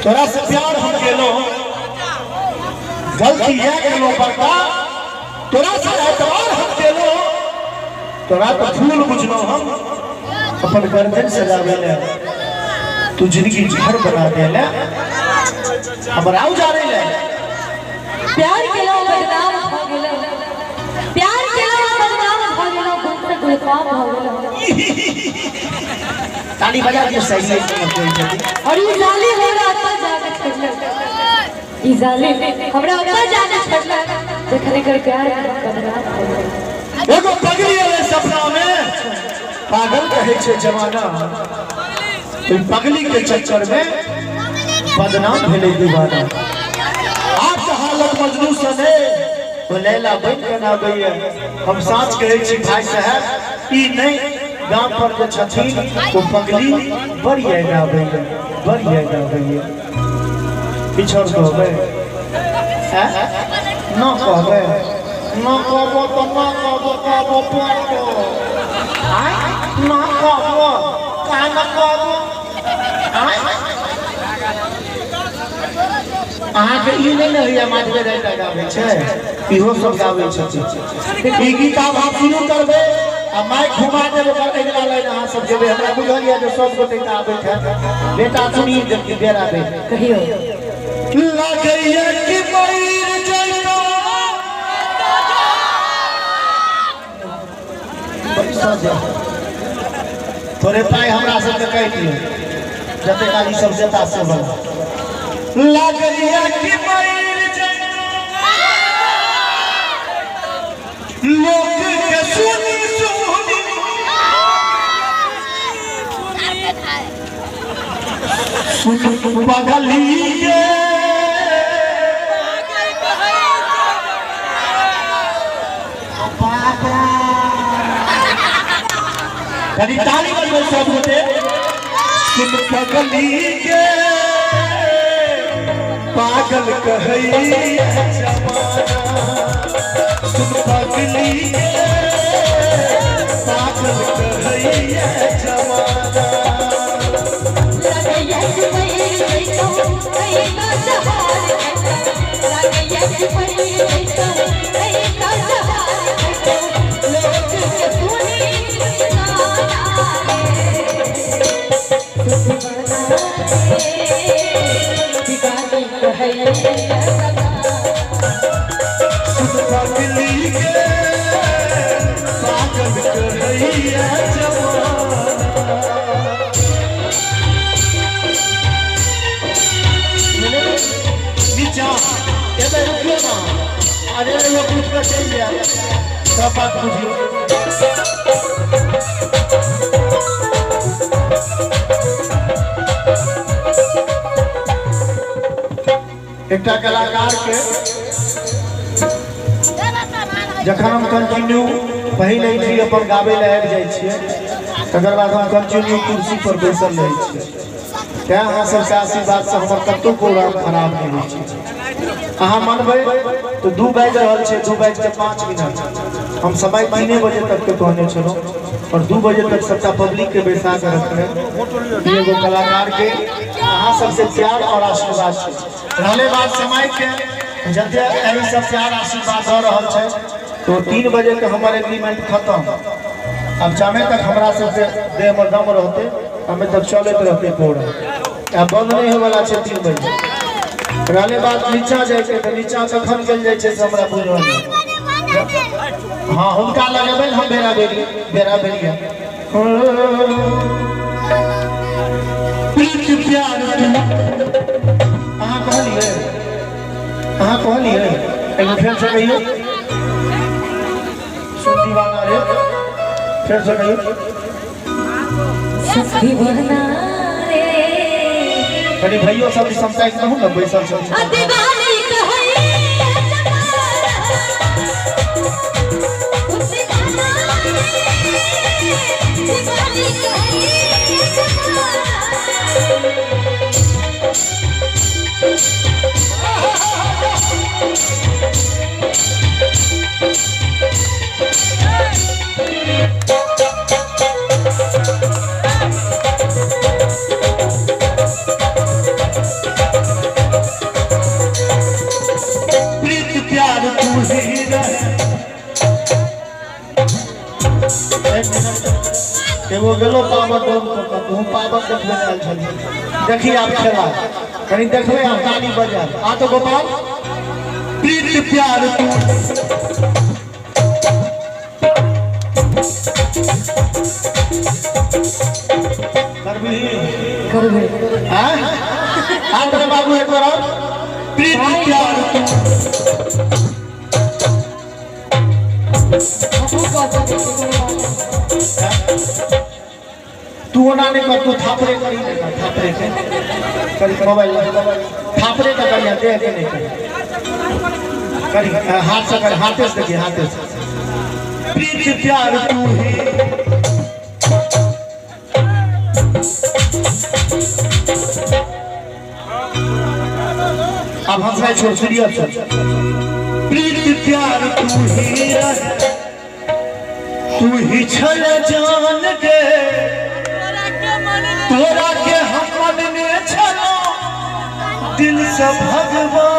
तोरा से प्यार हम केलहुँ, गलती यह केलहुँ बड़का, तोरा से एतबार हम केलहुँ, तोरा तो फूल बुझलहुँ हम अपन गर्दन सजावे ले, तू जिंदगी जहर बना देले हमरा उजाड़े ले। प्यार केलहुँ बदनाम भऽ गेलहुँ, प्यार केलहुँ बदनाम भऽ गेलहुँ, गुम से गुलफाम भऽ गेलहुँ। ताली बजा दियौ सही सही कोई छथिन। और ई जाली हमरा ओतऽ जाके छोड़लक, ई जाली हमरा ओतऽ जाके छोड़लक जखन एकर प्यार बदनाम भऽ गेल। एगो पगली एलै सपना में, पागल कहै छै जमाना, ओहि पगली के चक्कर में बदनाम भेलै दीवाना। आब तऽ हालत मजनू सने ओ लैला बनि के आबैया। हम साँच कहै छी भाई साहब, ई नहि गाम पर जे छथिन ओ पगली बड़ याद आबैया, बड़ याद आबैया। किछु आओर कहबै? न कहबै? न कहबो तऽ न कहबो, कहबो पड़तो। आँय न कहबो, का न कहबो? आँय अहाँके ई नहि ने होइया माधवे राय गाबै छै, इहो सब गाबै छथिन। ई गीत आब हम शुरू करबै आ माइक घुमा देब, ओकर अगिला लाइन अहाँ सब जेबै। हमरा बुझल यऽ जे सब गोटे के आबैत हैत। बेटा सुनी जबकि बेरा बेर कहियो लागैया कि मरि जइतौ, पैसा दे थोड़े पाइ हमरा सबके काटि लिअ, जते काल ई सब जेता से बला। लागैया कि मरि जइतौ, लोक के सुनी सुनी सुन पगली के कनी ताली बजबै सब गोटे। सुन पगली के पागल कहैया जमाना, सुन पगली के पागल कहैया जमाना। लगैया कि मरि जइतौ, कहितो जहार जइतौ, लगैया कि मरि जइतौ, कहितो जहार जइतौ, लोक के सुनी सुनाना रे, सुन दीवाना रे, दीवानी कहैया जमाना। सुन पगली के पागल कहैया जमाना। नीचा एबे रुकियो ना, अरे लोग उठ के चलि जाए, सब बात बुझियो। एकटा कलाकार के जखन हम कंटिन्यू पहिल एंट्री अपन गाबै लए आबि जाइ छियै, तकर बाद हम कंटिन्यू कुर्सी पर बैसल रहै छियै। तैं अहाँ सबके आशीर्वादसँ हमर कतहु प्रोग्राम खराब नहि होइ छै। अहाँ मनबै तऽ 2 बाजि रहल छै, 2:05। हम समय 3 बजे तक के कहने छलहुँ और 2 बजे तक सबटा पब्लिक के बैसा के रखने। ई एगो कलाकार के अहाँ सबसे प्यार और आशीर्वाद छै। रहले बात समय के, जते एहि सब प्यार आशीर्वाद दऽ रहल छै, तो 3 बजे के हमर एग्रीमेंट खत्म। अब जामे तक हमरा सबके देह में दम रहते हमें तक चलैत रहते प्रोग्राम, आब बंद नहीं होय वाला छै 3 बजे। रहले बात नीचा जाइके, तऽ नीचा कखन गेल जाइ छै से हमरा बुझल नहि। हाँ हुनका लगेबै हम बेरा बेरी, बेरा बेरी। प्रीत प्यार अहाँ कहलियै, अहाँ कहलियै एगो फेर से कहियौ, सुन दीवाना रे, फेर से कहियौ। सुन दीवाना रे। कनी भैयो सब समटाइम कहू ने, बैसल सब। आ दीवानी कहैया जमाना, सुन दीवाना रे, दीवानी कहैया जमाना। एगो गेलो पावर डाउन कऽ कऽ, तू पावर देखबे आयल छली। देखी आब खेला कनी देखबे, आब ताली बजा। आ तो गोपाल, प्रीत प्यार तू करबी? करबै। हाँ आ तेरे बाबू, एक बार और प्रीत प्यार तू। हमहूँ कऽ सकै छी, कोनो बात नहि। तू ओना नहीं कर, तू थापरे करी नहीं कर, थापरे के करी। मोबाइल थापरे का करिया, देह के नहीं करी। करी हाथ से कर, हाथे से देखिए, हाथे से। प्रीत प्यार तू ही। अब हंसना छोड़, सीरियस हो। प्रीत प्यार तू ही रह, तू ही छल जान के, तोरा के हम मनने छलो दिल से भगवान।